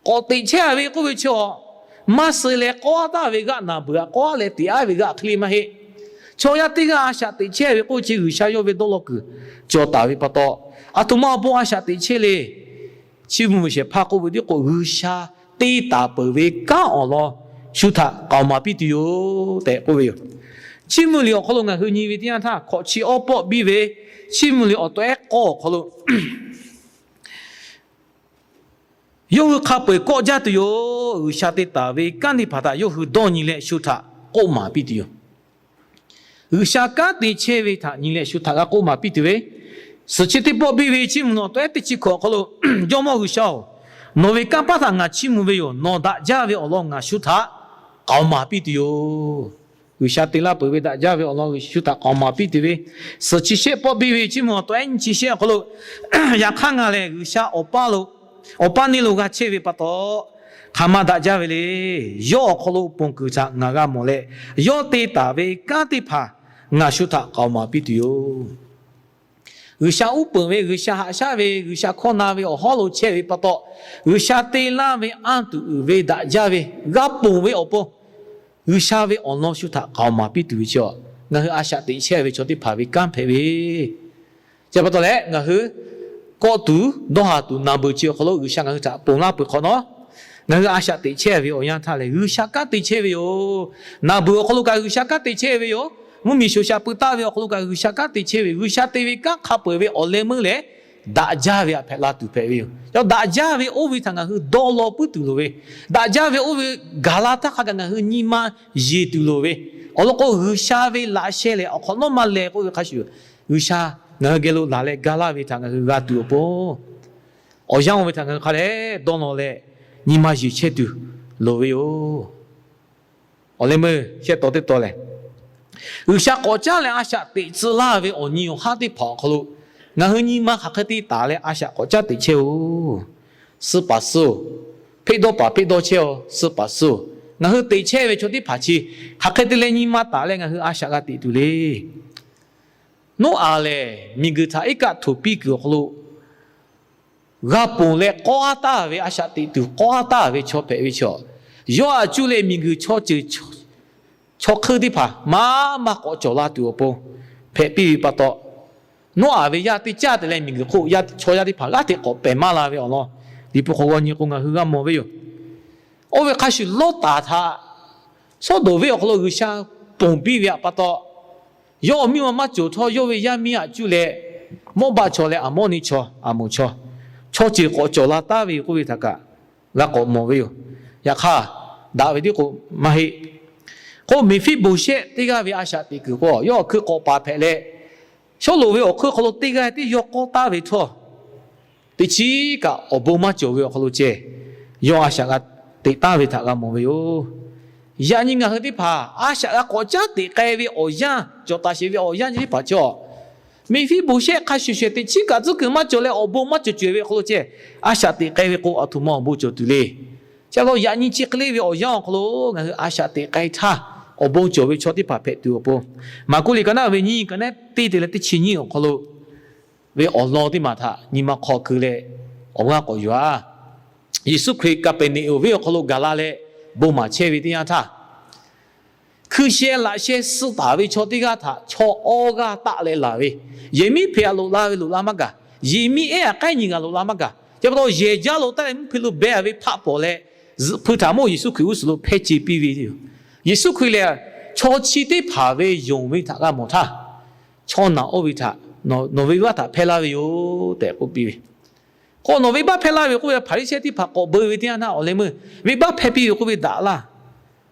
K'awꞈ teꞈ chehˇ ve k'oˆ ve chi, maˇ suh leh k'awˉ taˍ ve g'aˇ, naˍ beuˬ htaꞈ k'awˉ leh teꞈ-a ve g'aˇ hk'e le maˇ heˆ. Chaw yaˇ teˇ g'aˇ a shaꞈ teꞈ chehˇ ve k'oˆ ve chi G'uiˬsha yawˇ ve dawˇ law kuiˬ cawˬ taˍ ve pa taw, aˬ htoꞈ ma awˬ pon a shaꞈ teꞈ chehˇ le. Chiˇ mvuh ve shehˍ hpaˇ k'oˆ ve tiˉ k'o, G'uiˬsha te taˍ peuˬ ve kanˉ awˬ lawn shu htaꞈ k'awꞈ maˍ piˇ tuˬ yoˬ tehꞈ k'oˆ ve yoˬ. Chiˇ mvuh liꞈ awˬ hk'aw lo ngaˬ hui nyi ve teˇ yanˇ htaˇ, hkawꞈ chi awˉ pawˆ biˇ ve Chiˇ mvuh liꞈ awˬ tawehˉ k'awˇ awˬ hk'aw lo, Yawˇ hui hk'a peu-eˬ kawˆ jaˇ tuˬ yoˬ. G'uiˬsha te taˍ ve kanˉ teˇ hpaˍ htaꞈ yawˇ hui dawˇ nyi leh shu htaꞈ k'oˆ maˍ piˇ tuˬ yoˬ. G'uiˬsha kanˉ te chehˇ ve htaꞈ nyi leh shu htaꞈ g'a k'oˆ maˍ piˇ tuˬ ve, suhˍ chi teˇ pawˆ biˇ ve chiˇ mvuh nawˬ tawehˉ teˇ chi hkawꞈ awˬ hk'aw lo, Jawˇmawˇ G'uiˬsha-oˬ, nawˬ ve kanˇ paˆ htaꞈ ngaˬ chiˇ mvuh ve yoˬ. Nawˬ daꞈ jaˇ ve awˬ lawn ngaˬ shu htaꞈ k'aoˍ maˍ piˇ tuˬ yoˬ. G'uiˬsha te laˇ peuˬ ve daꞈ jaˇ ve awˬ lawn shu htaꞈ k'aoˍ maˍ piˇ tuˬ ve, suhˍ chi shehˆ pawˆ biˇ ve chiˇ mvuh awˬ tawehˉ nyiˇ chi shehˆ awˬ hk'aw lo, yaꞈ hk'aˇ ngaˬ lehˬ G'uiˬsha awˬ paˇ lo, awˬ paˇ neˇ lo g'a chehˇ ve pa taw, hk'aˬ ma daꞈ jaˇ ve le. Yawˇ awˬ hk'aw lo ponˬ kuiˬ htaꞈ ngaˬ g'a mawˬ leh, yawˇ te taˍ ve kanˉ teˇ hpaˍ ngaˬ shu htaꞈ k'aoˍ maˍ piˇ tuˬ yoˬ. G'uiˬsha uˉ peunˍ ve, G'uiˬsha haꞈ shaˉ ve, G'uiˬsha hkawˇ na ve awˬ hawˉ lo chehˇ ve pa taw, G'uiˬsha te laˇ ve anˇ tuˬ uiˍ ve daꞈ jaˇ ve g'a ponˬ ve awˬ pon, G'uiˬsha ve awˬ lawn shu htaꞈ k'aoˍ maˍ piˇ tuˬ ve chi, ngaˬ hui a shaꞈ teꞈ chehˇ ve chaw teˇ hpaˍ ve kanˉ hpehꞈ ve. Chi pa taw leh ngaˬ hui kawˆ tuˬ dawˇ haˍ tuˬ naˬ beuˬ chi awˬ hk'aw lo G'uiˬsha ngaˬ hui htaꞈ ponˬ laˇ peuˬ hk'awꞈ nawˉ, ngaˬ hui a shaꞈ teꞈ chehˇ ve awˬ yanˇ htaˇ lehˬ G'uiˬsha kanˉ te chehˇ ve yoˬ. Naˬ beuˬ awˬ hk'aw lo kaꞈ G'uiˬsha kanˉ te chehˇ ve yoˬ. Mvuhˇmiˬ shoˍ sha pui taˍ ve awˬ hk'aw lo kaꞈ G'uiˬsha kanˉ te chehˇ ve, G'uiˬsha te ve kanˉ hk'a peu-eˬ ve awˬ leh meuˇ lehˬ, daꞈ jaˇ ve htaꞈ hpehꞈ la tuˬ hpehꞈ ve yoˬ. Yawˇ daꞈ jaˇ ve oˇ ve htaꞈ ngaˬ hui dawˇ law puiˉ tuˬ loˍ ve, daꞈ jaˇ ve oˇ ve gaˬ la htaˇ hk'a kaꞈ ngaˬ hui nyi ma yeˬ tuˬ loˍ ve, awˬ lawn k'o G'uiˬsha ve laꞈ sheh lehˬ awˬ hk'awꞈ nawˉ maˇ leh k'oˆ ve hk'a shuˍ, G'uiˬsha ngaˬ hui geh lo laˬ leh ga laˇ ve htaꞈ ngaˬ hui g'a tuˬ awˬ pon, awˬ yanˇ oˇ ve htaꞈ ngaˬ hui hk'a dehꞈ dawˇ law leh nyi ma yeˬ chehˇ tuˬ loˍ ve yoˬ. Awˬ leh meuˇ shehˆ taw teˇ taw lehˬ, G'uiˬsha k'awꞈ caˉ leh a shaꞈ teꞈ tcuh laˇ ve awˬ nyi awˬ haˉ teˇ hpaˍ awˬ hk'aw lo ngaˬ hui nyi ma hk'aˬ hk'e te taˍ leh a shaꞈ k'awꞈ caˉ teꞈ chehˇ-oˬ. Suh paˍ suh-oˬ, hpeˆ dawˇ paˍ hpeˆ dawˇ chehˇ-oˬ, suh paˍ suh-oˬ. Ngaˬ hui teꞈ chehˇ ve chaw teˇ hpaˍ chi hk'aˬ hk'e te leh nyi ma taˍ leh ngaˬ hui a shaꞈ g'a teꞈ tuˬ le. Noˉaꞈ lehˬ miˬguiˬ htaꞈ iˉ kaˆ htoꞈ piˇ kuiˬ awˬ hk'aw lo g'a ponˬ leh k'awˇ aˉ taˍ ve a shaꞈ teꞈ tuˬ k'awˇ aˉ taˍ ve chaw hpehꞈ ve chaw, yawˇ aꞈ cuˇ leh miˬguiˬ chaw ceuˬ chaw hk'eun teˇ hpaˍ maˇ maˇ k'awꞈ cawˬ la tuˬ awˬ pon hpehꞈ piˇ ve pa taw, Noˉaꞈ ve yaˇ teˇ caˇ te leh miˬguiˬ hk'oˆ yaˇ chaw yaˇ teˇ hpaˍ g'aˇ hteꞈ k'awꞈ pehˬ maˇ la ve awˬ lawn, Liꞈ hpu hk'aw g'aw nyi k'o ngaˬ hui g'a mawˬ ve yoˬ. Oˇ ve hk'a shuˍ Lawˇtaˍ htaꞈ, Sawˉdonˍ venˇ awˬ hk'aw lo G'uiˬsha ponˬ piˇ ve htaꞈ pa taw, yawˇ awˬ miˇ ma maˇ cawˬ htawˇ yawˇ ve yaˇ miˇ aꞈ cuˇ leh Mawˇbaˆ chaw leh Aˍmoˉniˆ chaw, Aˍmoˍ chaw, chaw ceuˬ k'awꞈ cawˬ la taˍ ve k'oˆ ve htaꞈ kaꞈ g'a k'awꞈ mawˬ ve yoˬ. Yaꞈ hk'aˇ, daꞈ ve tiˉ k'o maˇ heˆ. K'o Meˍfiˆboˍsehˆ teˇ g'aˇ ve a shaꞈ teꞈ kuiˬ k'o yawˇ awˬ hkui k'awꞈ paˍ hpehꞈ leh, Sawˉluꞈ ve awˬ hk'oˆ hk'aw lo teˇ g'aˇ tiˉ yawˇ k'awˇ taˍ ve htawˇ, teꞈ chiˉ kaꞈ awˬ bon maˇ cawˬ ve awˬ hk'aw lo ceh, yawˇ a shaꞈ g'a teꞈ taˍ ve htaꞈ g'a mawˬ ve yoˬ. Yaꞈ nyi ngaˬ hui teˇ hpaˍ a shaꞈ g'a k'awꞈ caˉ teꞈ k'ai ve awˬ yanˇ, cawˬ taˍ sheˍ ve awˬ yanˇ nyi teˇ hpaˍ cawˬ, Meˍfiˆboˍsehˆ hk'a shuˍ shuˍ teꞈ chiˉ kaꞈ tcuhˉ kuiˬ maˇ cawˬ leh awˬ bon maˇ cawˬ cawˬ ve awˬ hk'aw lo ceh, a shaꞈ teꞈ k'ai ve k'o aˬ htoꞈ ma awˬ bon cawˬ tuˬ le. Chi pa taw yaꞈ nyi chi hk'e le ve awˬ yanˇ awˬ hk'aw lo ngaˬ hui a shaꞈ teꞈ k'ai htaˇ, awˬ bon cawˬ ve chaw teˇ hpaˍ hpehꞈ tuˬ awˬ pon, Maˍkuˆ liꞈ ka naˉ ve nyiˇ ka naˉ teˇ te leh teˇ chi nyiˇ awˬ hk'aw lo ve awˬ lawn teˇ maˬ htaꞈ nyi ma hk'aw keu leh awˬ g'aˇ k'awꞈ yuˬ-a. Yeˍsuˆ Hkriꞈ Kaˍpeˍneˍonˍ venˇ awˬ hk'aw lo gaˬ la leh bon maˍ chehˇ ve teˇ yanˇ htaˇ, hkui sheh laꞈ sheh suh taˍ ve chaw teˇ g'aˇ htaꞈ chaw awˇ g'aˇ taˆ leh laˬ ve, yehˬ miˉ hpeꞈ aꞈ loꞈ la ve loꞈ la maˇ gaˬ, yehˬ miˉ ehˉ aꞈ k'aˉ nyi g'aꞈ loꞈ la maˇ gaˬ. Chi pa taw yehˬ jaˇ lo taˇ leh mvuhˇ hpe lo beh ve hpaˆ pawˍ leh, zuhꞈ hpui htaꞈ mawˇ Yeˍsuˆ Hkriꞈ g'uˇ suhˍ lo hpehˇ ce piˇ ve yoˬ. Yeˍsuˆ Hkriꞈ lehˬ, chaw chi teˇ hpaˍ ve yonˍ ve htaꞈ g'a mawˬ htaˇ, chaw naˬ oˇ ve htaꞈ nawˬ ve venˇbaˆ htaꞈ hpehˇ laˇ ve yoˬ tehꞈ k'oˆ piˇ ve. K'o nawˬ venˇbaˆ hpehˇ laˇ ve k'oˆ ve Hpaˍriˍsehˇ teˇ hpaˍ k'awꞈ beu ve teˇ yanˇ htaˇ awˬ leh meuˇ venˇbaˆ hpehˇ piˇ ve k'oˆ ve daꞈ laˇ.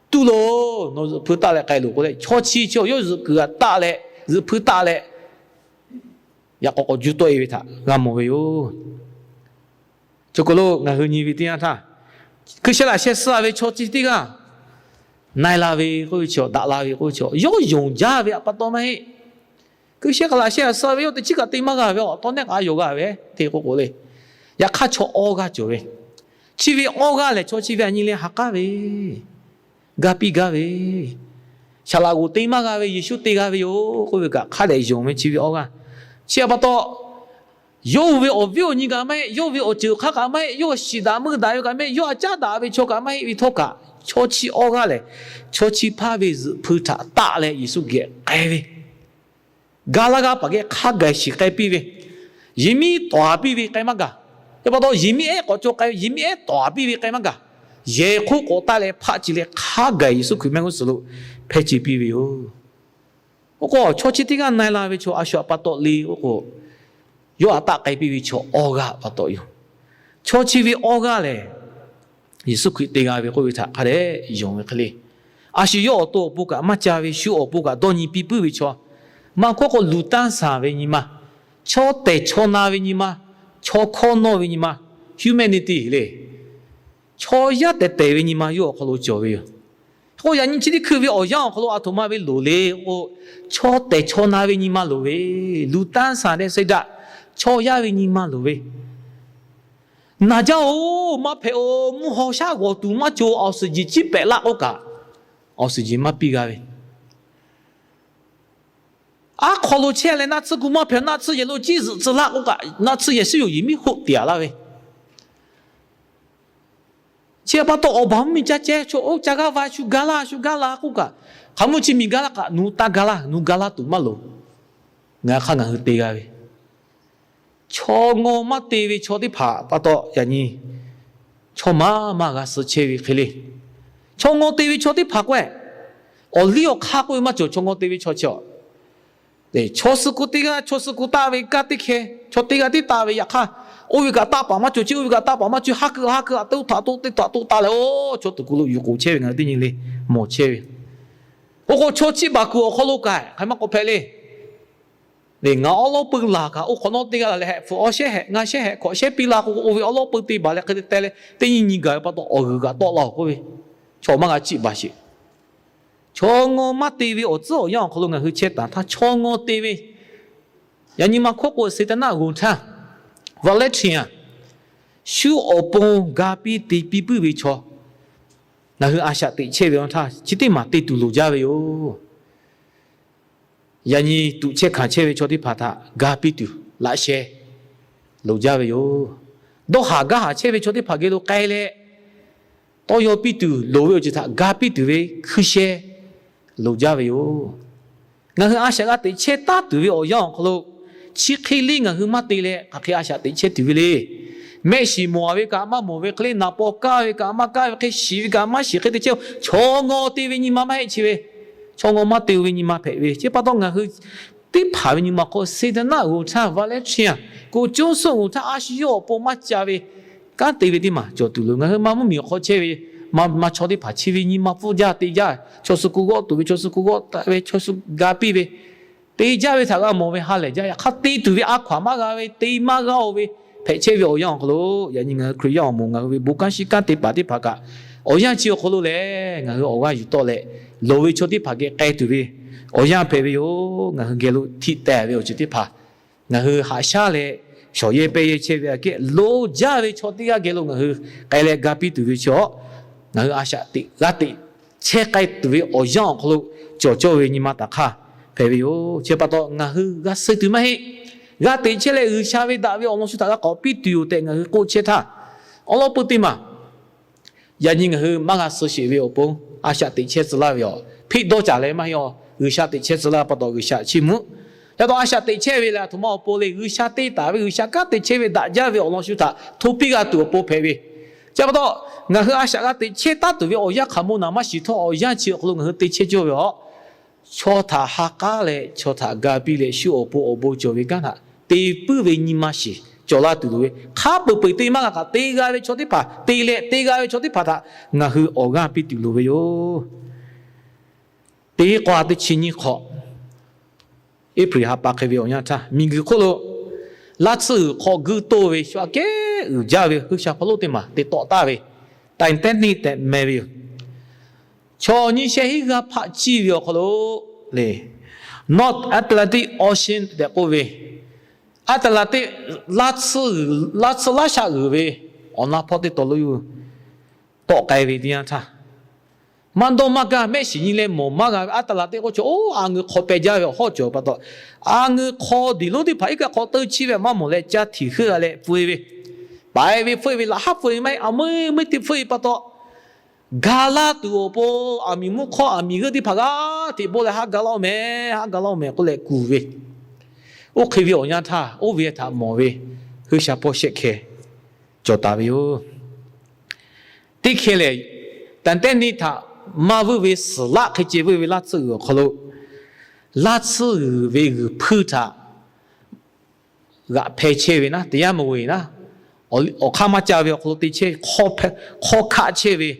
Tuˇ loˬ, nawˬ zuhꞈ hpui taˆ leh k'ai loˬ k'oˆ leh chaw chi chi yawˇ zuhꞈ kuiˬ g'a taˆ leh, zuhꞈ hpui taˆ leh, yaꞈ k'aw k'awꞈ juˇ tawˆ e ve htaꞈ g'a mawˬ ve yoˬ. Chi k'o lo ngaˬ hui nyi ve teˇ yanˇ htaˇ, hkui sheh laꞈ sheh suh ve chaw chi teˇ g'aˇ na e la ve k'oˆ ve chaw, daꞈ la ve k'oˆ ve chaw, yawˇ yonˍ jaˇ ve pa taw maˇ heˆ. Hkui sheh kaꞈ laꞈ sheh suh ve yawˇ teꞈ chiˉ kaꞈ te maˇ g'a ve, awˬ tawˇ nehˆ k'aꞈ yonˍ g'a ve, te k'o k'o le. Yaꞈ hk'aˇ chaw awˇ g'aˇ cawˬ ve, chi ve awˇ g'aˇ lehˬ chaw chi ve aˬ nyi leh ha k'aˉ ve, gaˇ piˇ gaˇ ve, saˍ laꞈ g'oˍ te maˇ g'a ve Yeˍsuˆ te g'a ve yoˬ k'oˆ ve kaꞈ hk'a dehꞈ yonˍ ve chi ve awˇ g'aˇ. Chi pa taw, yawˇ hui ve awˬ viˉ awˬ nyi kaꞈ maˇ heˆ, yawˇ hui ve awˬ ceuˬ awˬ hk'aˇ kaꞈ maˇ heˆ, yawˇ hui shiˍ daꞈ meuˇ daꞈ ve kaꞈ maˇ heˆ, yawˇ hui caˉ daꞈ ve chaw kaꞈ maˇ heˆ ve htawˇ kaꞈ, chaw chi awˇ g'aˇ lehˬ, chaw chi hpaˇ ve zuhꞈ hpui htaꞈ taˆ leh Yeˍsuˆ geh k'ai ve, ga laˇ g'aˇ paˍ geh hk'a gaˬ shiˍ k'ai piˇ ve, yehˬ miˉ tawˍ piˇ ve k'ai maˇ gaˬ. Chi pa taw yehˬ miˉ ehˉ k'awꞈ cawˬ k'ai ve, yehˬ miˉ ehˉ tawˍ piˇ ve k'ai maˇ gaˬ. Yehˬ hk'oˆ k'awꞈ taˆ leh hpaˆ ce leh hk'a gaˬ Yeˍsuˆ Hkriꞈ mehˆ g'uˇ suhˍ lo hpehˇ ce piˇ ve yoˬ. Oˇ k'o chaw chi teˇ g'aˇ na e la ve chaw a shu htaꞈ pa taw le k'oˆ k'o, yawˇ htaꞈ taˆ k'ai piˇ ve chaw awˇ g'aˇ pa taw yoˬ. Chaw chi ve awˇ g'aˇ lehˬ, Yeˍsuˆ Hkriꞈ te g'a ve k'oˆ ve htaꞈ hk'a dehꞈ yonˍ ve hk'e le. A shu yawˇ awˬ to awˬ pon kaꞈ maˇ ca ve, shu awˬ pon kaꞈ dawˇ nyi piˇ puiˉ ve chaw, maˇ k'oˆ k'o luˬ tanˇ sanˍ ve nyi ma, chaw tehˬ chaw na ve nyi ma, chaw hkawˇ nawˇ ve nyi ma, humanity le, chaw yaˇ tehˬ tehˬ ve nyi ma yawˇ awˬ hk'aw lo cawˬ ve yoˬ. K'o yaꞈ nyi chi teˇ hkui ve awˬ yanˇ awˬ hk'aw lo aˬ htoꞈ ma ve loˍ le k'o, chaw tehˬ chaw na ve nyi ma loˍ ve, luˬ tanˇ sanˍ tehꞈ se daꞈ, chaw yaˇ ve nyi ma loˍ ve, naˬ jaˇ-oˬ, maˇ hpehꞈ-oˬ, mvuhˇ haw shaˉ g'awˬ tuˬ maˇ cawˬ, oxygen ciˉ pehꞈ laˇ k'oˆ kaꞈ, oxygen maˇ piˇ g'a ve, aˉ hk'aw lo chehˇ leh naˆ tsuhˇ gu maˇ hpehꞈ, naˆ tsuhˇ yehˬ lo ciˉ zuhꞈ tcuh laˇ k'oˆ kaꞈ, naˆ tsuhˇ yehˬ suhˉ yoˬ yiˍ miˉ hoˆ tiꞈ a laˇ ve, chi pa taw awˬ baˬ mvuhˇ miˬ ca ceh chaw oˇ ca g'aˇ va shu gaˇ laˇ shu gaˇ la k'oˆ kaꞈ, hk'aˬ mvuhˇ chi miˬ gaˇ laˇ kaꞈ nu taˇ gaˇ laˇ, nu gaˇ laˇ tuˬ maˇ loˍ. Ngaˬ hk'aˇ ngaˬ hui te g'a ve, chaw ngaw maˇ te ve chaw teˇ hpaˍ pa taw yaꞈ nyi chaw maˇ maˇ g'a suh chehˇ ve hk'e le. Chaw ngaw te ve chaw teˇ hpaˍ k'o, awˬ liˇ awˬ hk'aˇ k'oˆ ve maˇ cawˬ. Chaw ngaw te ve chaw chi, chaw suh ku teˇ g'aˇ, chaw suh ku taˆ ve kanˉ teˇ hkeh, chaw teˇ g'aˇ tiˉ taˆ ve yaꞈ hk'aˇ, oˇ ve kaꞈ taˆ paˍ maˇ cawˬ, chi oˇ ve kaꞈ taˆ paˍ maˇ cawˬ, ha kuiˬ ha kuiˬ a te oˇ htaꞈ toˆ teˇ htaꞈ toˆ taˆ leh, oˇ chaw tuˬ ku lo yuˬ k'oˍ chehˇ ve ngaˬ hui teˇ nyi le mawˬ chehˇ ve. Oˇ k'o chaw chi baˬ kuiˬ awˬ hk'aw lo kaꞈ hk'aˬ maˇ k'awꞈ hpehꞈ le. Ngaˬ awˉ lawˉ peu laˬ kaꞈ oˇ hk'awꞈ nawˉ teˇ g'aˇ la leh hpfuhꞈ awˬ shehˉ hehꞈ, ngaˬ shehˉ hehꞈ, hkawꞈ shehˉ piˇ la k'o, oˇ ve awˉ lawˉ peu te baˬ leh hk'e te teh leh teˇ nyi nyi gaˬ ve pa taw awˬ g'uiˬ kaꞈ tawˆ la-oˬ k'oˆ ve, chaw maˇ g'a chiˆ baˬ sheˍ. Chaw ngaw maˇ te ve awˬ tcuhˉ awˬ yanˇ awˬ hk'aw lo ngaˬ hui chehˇ taˍ htaˇ, chaw ngaw te ve, yaꞈ nyi ma hkawˇ k'o Saˍtanˍ g'oˍ htaˇ, Valentine, shu awˬ pon ga piˇ te piˇ puiˉ ve chaw, ngaˬ hui a shaꞈ teꞈ chehˇ ve awˬ htaˇ chi teˇ maˬ te tuˬ loˍ jaˇ ve yoˬ. Yaꞈ nyi tuꞈ chehˇ hkanˍ chehˇ ve chaw teˇ hpaˍ htaꞈ ga piˇ tuˬ laꞈ sheh loˍ jaˇ ve yoˬ. Dawˇ haˍ gaˇ haˍ chehˇ ve chaw teˇ hpaˍ geh lo k'ai leh, tawˇ yaw piˇ tuˬ loˍ ve awˬ ceuˬ htaꞈ ga piˇ tuˬ ve hkui sheh loˍ jaˇ ve yoˬ. Ngaˬ hui a shaꞈ g'a teꞈ chehˇ taˉ tuˬ ve awˬ yanˇ awˬ hk'aw lo, chi hk'e le ngaˬ hui maˇ te leh hk'aˬ hk'e a shaꞈ teꞈ chehˇ tuˬ ve le. Mehˆ shiˍ mawˬ ve kaꞈ maˇ mawˬ ve hk'e le, naˍ paw kaˇ ve kaꞈ maˇ kaˇ ve hk'e, shiˍ ve kaꞈ maˇ shiˍ hk'e te chehˇ, chaw ngaw te ve nyi ma maˇ heˆ chi ve, chaw ngaw maˇ te-o ve nyi ma hpehꞈ ve. Chi pa taw ngaˬ hui teˇ hpaˍ ve nyi ma hk'aw Saˍtanˍ g'oˍ htaˇ, Valentine, ကိုယ်ကျိုးစွန့် g'oˍ htaˇ a shu yawˇ awˬ pon maˇ ca ve kanˉ te ve teˇ maˬ cawˬ tuˬ loˍ. Ngaˬ hui maˇ mvuhˇ miˬ awˬ hk'aw chehˇ ve maˇ chaw teˇ hpaˍ chi ve nyi ma pfuhˇ jaˇ te jaˇ, chaw suh ku g'awˆ tuˬ ve, chaw suh ku g'awˆ taˆ ve, chaw suh ga piˇ ve, te jaˇ ve htaꞈ g'a mawˬ ve ha lehˬ jaˇ. Yaꞈ hk'aˇ te tuˬ ve a hkaw-anˬ maˇ g'a ve, te maˇ g'a-o ve hpehꞈ chehˇ ve awˬ yanˇ awˬ hk'aw lo, yaꞈ nyi ngaˬ hui Hkriꞈ yaˇ awˬ moˍ ngaˬ hui ve bon kanˉ shiˍ kanˉ te paˍ teˇ hpaˍ kaꞈ, awˬ yanˇ chi awˬ hk'aw lo lehˬ ngaˬ hui awˬ g'aˇ yuˬ tawˆ leh, loˍ ve chaw teˇ hpaˍ geh k'ai tuˬ ve awˬ yanˇ hpehꞈ ve yoˬ. Ngaˬ hui geh lo htiꞈ tehˬ ve awˬ ceuˬ teˇ hpaˍ ngaˬ hui haꞈ shaˉ leh shawˍ yehˇ pehˇ yehˇ chehˇ ve aꞈ kehˉ loˍ jaˇ ve chaw teˇ g'aˇ geh lo ngaˬ hui k'ai leh ga piˇ tuˬ ve chi-a, ngaˬ hui a shaꞈ teꞈ g'a teꞈ chehˇ k'ai tuˬ ve awˬ yanˇ awˬ hk'aw lo cawˬ cawˇ ve nyi ma taˍ hk'aˇ hpehꞈ ve yoˬ. Chi pa taw ngaˬ hui g'a suh tuˬ maˇ heˆ. G'a teꞈ chehˇ leh G'uiˬsha ve daꞈ ve awˬ lawn shu htaꞈ g'a k'awꞈ piˇ tuˬ yoˬ tehꞈ ngaˬ hui k'oˆ chehˇ htaˇ, awˉ lawˉ peu teˇ maˬ yaꞈ nyi ngaˬ hui maˇ g'a suh sheˍ ve awˬ pon a shaꞈ teꞈ chehˇ tcuh laˇ ve yoˬ. Hpeˆ dawˇ caˍ leh maˇ heˆ-a. G'uiˬsha teꞈ chehˇ tcuh laˇ pa taw G'uiˬsha chiˇ mvuh. Chi pa taw a shaꞈ teꞈ chehˇ ve lehˬ, aˬ htoꞈ ma awˬ pon le, G'uiˬsha te taˍ ve G'uiˬsha kanˉ te chehˇ ve daꞈ jaˇ ve awˬ lawn shu htaꞈ hto piˇ g'a tuˬ awˬ pon hpehꞈ ve. Chi pa taw ngaˬ hui a shaꞈ g'a teꞈ chehˇ taˉ tuˬ ve awˬ yanˇ hk'aˬ mo naˍ maˇ shiˍ htawˇ, awˬ yanˇ chi awˬ hk'aw lo ngaˬ hui te chehˇ cawˇ ve-a, chaw htaꞈ ha k'aˉ leh chaw htaꞈ ga piˇ leh shu awˬ pon awˬ bon cawˬ ve kanˉ htaꞈ te puiˉ ve nyi ma shiˍ cawˬ laˇ tuˬ loˍ ve. Hk'a peu-eˬ peu-eˬ te maˇ g'a kaꞈ te g'a ve chaw teˇ hpaˍ, te leh te g'a ve chaw teˇ hpaˍ htaꞈ ngaˬ hui awˬ g'aˇ piˇ tuˬ loˍ ve yoˬ. Teˇ k'awˇ teˇ chi nyiˇ hk'awꞈ, April ha pa hk'e ve awˬ yanˇ htaˇ miˬguiˬ hk'oˆ lo laˇ tsuhˇ g'uiˬ hk'aw guiˇ toˇ ve shu aꞈ kehˉ uiˍ jaˇ ve G'uiˬsha hpawˇ lonˉ teˇ maˬ te tawˆ taˍ ve Titanic tehꞈ meh ve yoˬ. Chaw nyiˇ shehˆ hiˉ g'aˇ hpaˆ ciˇ ve awˬ hk'aw lo le, North Atlantic Ocean tehꞈ k'oˆ ve, Atlantic laˇ tsuhˇ laˇ shaˆ g'uiˬ ve awˬ na hpawˇ teˇ taw lo yuˬ tawˆ k'ai ve teˇ yanˇ htaˇ, maˇ dawˇ maˇ gaˇ mehˆ shiˍ nyi leh mawˬ maˇ g'a ve Atlantic k'oˆ chaw oˇ a ngeu hk'aw peh jaˇ ve awˬ hawˉ cawˬ pa taw, a ngeu hk'aw diˬ lonˉ teˇ hpaˍ iˉ kaˆ hk'aw teu chiˇ ve maˇ mawˬ leh caˇ htiˍ heuˆ g'a leh pfuhˇ-e ve, paiˍ ve hpfuhˇ-e ve laꞈ haˉ pfuhˇ-e ve maˇ heˆ, a meuˇ meuˇ teˇ hpfuhˇ-e pa taw, ga laˇ tuˬ awˬ pon aˬ miˍ mvuhˇ hk'awˇ aˬ miˍ g'euˆ teˇ hpaˍ g'aˇ hteꞈ bawˆ leh haˉ ga laˇ-oˬ mehˍ, haˉ ga laˇ-oˬ mehˍ k'oˆ leh kuˬ ve, oˇ hk'e ve awˬ yanˇ htaˇ oˇ ve htaꞈ mawˬ ve G'uiˬsha hpawˇ shehˆ hkeh cawˬ taˍ ve yoˬ. Teˇ hkeh lehˬ, Titanic htaꞈ maˇ vuiˇ ve suhˍ laˆ hk'e ceh vuiˇ ve laˇ tsuhˇ g'uiˬ awˬ hk'aw lo, laˇ tsuhˇ g'uiˬ ve g'uiˬ hpuiˇ htaꞈ g'aꞈ hpeh chehˇ ve naˉ, teˇ yanˇ maˬ ve naˉ, awˬ hk'aˇ maˇ ca ve awˬ hk'aw lo te chehˇ, hk'aw hkaˆ chehˇ ve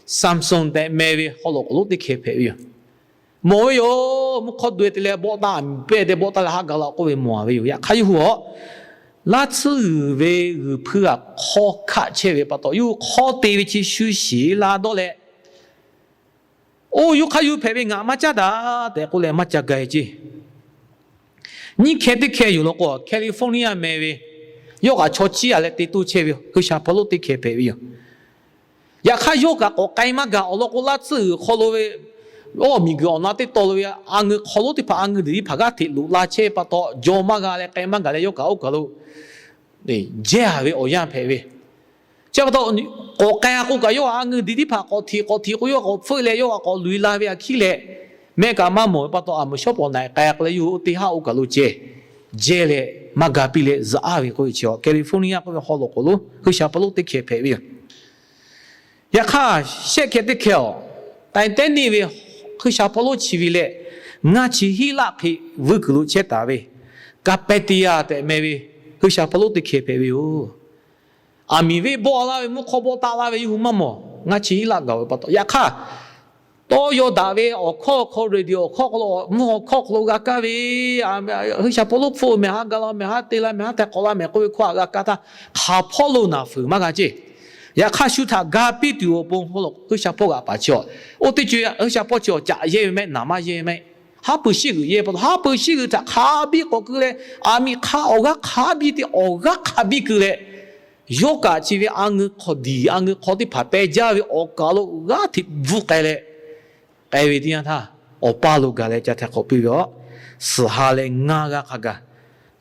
Samson tehꞈ meh ve haw loꞈ k'oˍ lonˉ teˇ hkeh hpehꞈ ve yoˬ. Mawˬ ve yoˬ, mvuhˇ hk'awˇ daweh te leh bawˆ taˇ, a miˍ pehˇ te bawˆ taˇ leh haˉ gaˬ la k'oˆ ve mawˬ ve yoˬ. Yaꞈ hk'aˇ yawˇ hui awˬ laˇ tsuhˇ g'uiˬ ve g'uiˬ hpui g'aꞈ hk'aw hkaˆ chehˇ ve pa taw, yawˇ hui hk'aw te ve chi shu shiˍ la dawˇ leh, oˇ yawˇ hk'aˇ yawˇ hpehꞈ ve ngaˬ maˇ caˉ daꞈ tehꞈ k'oˆ leh maˇ ca gaˬ ceˇ. Nyiˇ hkeh teˇ hkeh yoˬ law k'o, California meh ve yawˇ kaꞈ chaw chiˇ aꞈ leh te toˇ chehˇ ve G'uiˬsha hpawˇ lonˉ teˇ hkeh hpehꞈ ve yoˬ. Yaꞈ hk'aˇ yawˇ kaꞈ k'awꞈ k'ai maˇ gaˬ awˬ lawn k'o, laˇ tsuhˇ g'uiˬ hk'aw lo ve awˬ miˬguiˬ awˬ na teˇ tawn lo ve a ngeu hk'aw lonˉ teˇ hpaˍ a ngeu deˬ teˇ hpaˍ g'aˇ hteꞈ loꞈ la chehˇ pa taw, jaw maˇ g'a leh k'ai maˇ gaˬ leh yawˇ kaꞈ oˇ kaˬ lo jehˇ a ve awˬ yanˇ hpehꞈ ve. Chi pa taw, k'awꞈ k'ai a k'o kaꞈ yawˇ a ngeu deˬ teˇ hpaˍ k'awꞈ htiꞈ k'awꞈ htiꞈ k'o yawˇ k'awꞈ hpfuhˆ leh yawˇ kaꞈ k'awꞈ luˬ e la ve a hkiˉ leh, mehˆ kaꞈ maˇ mawˬ ve pa taw, a meuꞈ shawˉ pawˍ naꞈ k'ai k'o leh yawˇ hui oˇ teˇ haˉ oˇ kaˬ lo ceh jehˇ leh maˇ ga piˇ leh zuhꞈ aˉ ve k'oˆ ve chi California k'oˆ ve haw loꞈ k'oˍ lonˉ G'uiˬsha hpawˇ lonˉ teˇ hkeh hpehꞈ ve yoˬ. Yaꞈ hk'aˇ, shehˆ hkeh teˇ hkeh awˬ, Titanic ve G'uiˬsha hpawˇ lonˉ chi ve leh, ngaˇ chi hiˉ laˆ hk'e vuiˇ kuiˬ lo chehˇ taˍ ve Carpathia tehꞈ meh ve G'uiˬsha hpawˇ lonˉ teˇ hkeh hpehꞈ ve yoˬ. Aˬ miˍ venˇ bawˆ laˇ ve, mvuhˇ hk'awˇ bawˆ taˆ laˇ ve yawˇ hui maˇ mawˬ. Ngaˇ chi hiˉ laˆ gaˬ ve pa taw, yaꞈ hk'aˇ, tawˇ yaw daꞈ ve awˬ hkawˇ hk'aw, radio awˬ hkawˇ hk'aw lo, mvuhˇ hawˉ hkawˇ hk'aw lo g'a kaˇ ve, G'uiˬsha hpawˇ lonˉ hpfuhˆ mehˍ ha ga la, mehˍ ha te la, mehˍ ha hteh k'awꞈ la mehˍ k'oˆ ve hkawˇ htaꞈ g'a kaˇ htaˇ, hk'aˬ hpawˇ lo naˬ fuiˍ maˇ g'a ceˇ. Yaꞈ hk'aˇ, shu htaꞈ ga piˇ tuˬ awˬ pon G'uiˬsha hpawˇ g'aꞈ paˍ chi, oˇ teˇ co G'uiˬsha hpawˇ chi awˬ caꞈ yehˇ ve mehˆ, naˍ maˇ yehˇ ve mehˆ. Haˉ pui shiˉ g'uiˬ yehˇ pa taw, haˉ pui shiˉ g'uiˬ htaꞈ hk'a biˇ k'awꞈ keu leh, aˬ miˍ hk'a awˬ g'aˇ hk'a biˇ te awˬ g'aˇ hk'a biˇ keu leh, yawˇ kaꞈ chi ve a ngeu hk'aw diˬ a ngeu hk'aw teˇ hpaˍ peh jaˇ ve awˬ kaˬ lo g'aˇ hteꞈ bvuhˇ k'ai leh, k'ai ve teˇ yanˇ htaˇ, awˬ paˇ lo gaˬ leh ca htaiˍ hk'awꞈ piˇ ve aˬ, suhˍ ha leh ngaˇ g'aˇ hk'a gaˬ,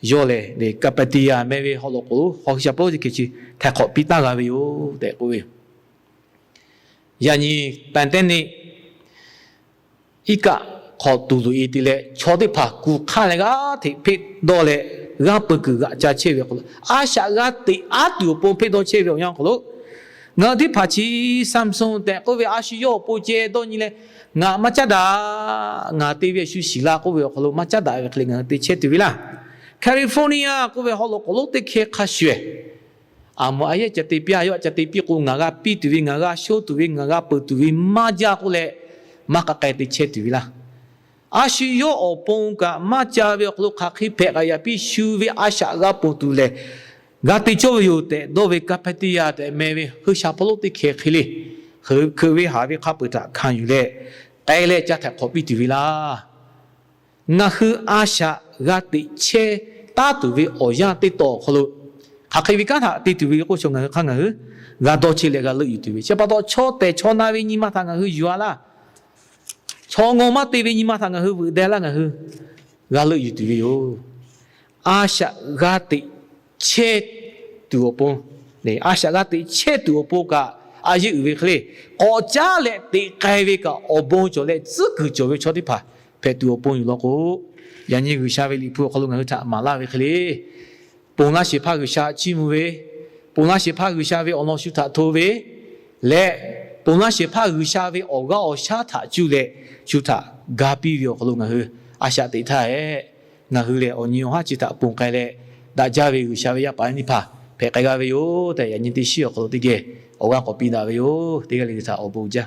yawˇ lehˬ Carpathia meh ve haw loꞈ k'oˍ lonˉ hk'aw G'uiˬsha hpawˇ lonˉ teˇ hkeh chi htaiˍ hk'awꞈ piˇ taˇ g'a ve yoˬ tehꞈ k'oˆ ve yoˬ. Yaꞈ nyi Titanic iˉ kaˆ hk'aw tuˬ loꞈ e te leh, chaw teˇ hpaˍ kuˬ hk'aˇ leh g'aˇ hteꞈ hpeˆ dawˇ leh, g'aˇ peu kuiˬ g'aꞈ ca chehˇ ve awˬ hk'aw lo, a shaꞈ g'a teꞈ aˉ tuˬ awˬ pon hpeˆ dawˇ chehˇ ve awˬ yanˇ awˬ hk'aw lo, ngaˬ hui teˇ hpaˍ chi Samson tehꞈ k'oˆ ve a shu yawˇ awˬ pon ceh dawˇ nyi leh, ngaˬ maˇ caˉ daꞈ, ngaˬ te ve shu shiˍ la k'oˆ ve awˬ hk'aw lo maˇ caˉ daꞈ ve hk'e leh ngaˬ hui te chehˇ tuˬ ve laˇ. California k'oˆ ve haw loꞈ k'oˍ lonˉ teˇ hkeh hk'a shuˍ ehˍ aˬ moˍ a yehˇ ca te piˇ, a yawˇ ca te piˇ k'o, ngaˬ g'a piˇ tuˬ ve, ngaˬ g'a shoˉ tuˬ ve, ngaˬ g'a peuˬ tuˬ ve maˇ jaˇ k'oˆ leh, maˇ k'a k'ai te chehˇ tuˬ ve laˇ. A shu yawˇ awˬ pon kaꞈ maˇ ca ve awˬ hk'aw lo hk'aˬ hk'e hpehꞈ kaꞈ yaꞈ piˇ shu ve a shaꞈ g'a ponˬ tuˬ lehˬ, g'a te cawˇ ve yoˬ tehꞈ dawˇ ve Carpathia tehꞈ meh ve G'uiˬsha hpawˇ lonˉ teˇ hkeh hk'e le, hkeuꞈ ve haˍ ve hk'a peu-eˬ htaꞈ hkanˍ yuˬ leh, k'ai leh ca htaiˍ hk'awꞈ piˇ tuˬ ve laˇ. Ngaˬ hui a shaꞈ g'a teꞈ chehˇ taˉ tuˬ ve awˬ yanˇ teˇ tawn awˬ hk'aw lo, hk'aˬ hk'e ve kanˉ htaꞈ te tuˬ ve k'oˆ chaw ngaˬ hui hk'aˇ ngaˬ hui g'a dawˇ chehˇ leh g'a leuˆ yuˬ tuˬ ve. Chi pa taw, chaw tehˬ chaw na ve nyi ma htaꞈ ngaˬ hui yuˬ a laˇ. Chaw ngaw maˇ te ve nyi ma htaꞈ ngaˬ hui veuꞈ deh laˇ, ngaˬ hui g'a leuˆ yuˬ tuˬ ve yoˬ. A shaꞈ g'a teꞈ chehˇ tuˬ awˬ pon, a shaꞈ g'a teꞈ chehˇ tuˬ awˬ pon kaꞈ, a yeˇ uiˍ ve hk'e le, k'awꞈ caˉ leh teꞈ k'ai ve kaꞈ awˬ bon cawˬ leh tcuhˉ kuiˬ cawˬ ve chaw teˇ hpaˍ hpehꞈ tuˬ awˬ pon yoˬ law k'o, yaꞈ nyi G'uiˬsha ve Liꞈ hpu awˬ hk'aw lo ngaˬ hui htaꞈ maˍ laˇ ve hk'e le, ponˬ laˇ shehˍ hpaˇ G'uiˬsha chiˇ mvuh ve, ponˬ laˇ shehˍ hpaˇ G'uiˬsha ve awˬ lawn shu htaꞈ hto ve leh, ponˬ laˇ shehˍ hpaˇ G'uiˬsha ve awˬ g'aˇ awˬ shaˉ htaꞈ cuˇ leh shu htaꞈ ga piˇ ve awˬ hk'aw lo ngaˬ hui a shaꞈ teꞈ htaˇ hehꞈ, ngaˬ hui lehˬ awˬ nyi awˬ haˉ chi htaꞈ ponˬ k'ai leh, daꞈ jaˇ ve G'uiˬsha ve yaˇ paˍ yaˇ miˇ teˇ hpaˍ hpehꞈ k'ai g'a ve yoˬ tehꞈ, yaꞈ nyi teˇ shiˉ awˬ hk'aw lo teˇ geh awˬ g'aˇ k'awꞈ piˇ daꞈ ve yoˬ. Teˇ g'aˇ le le htaꞈ awˬ bon jaˇ.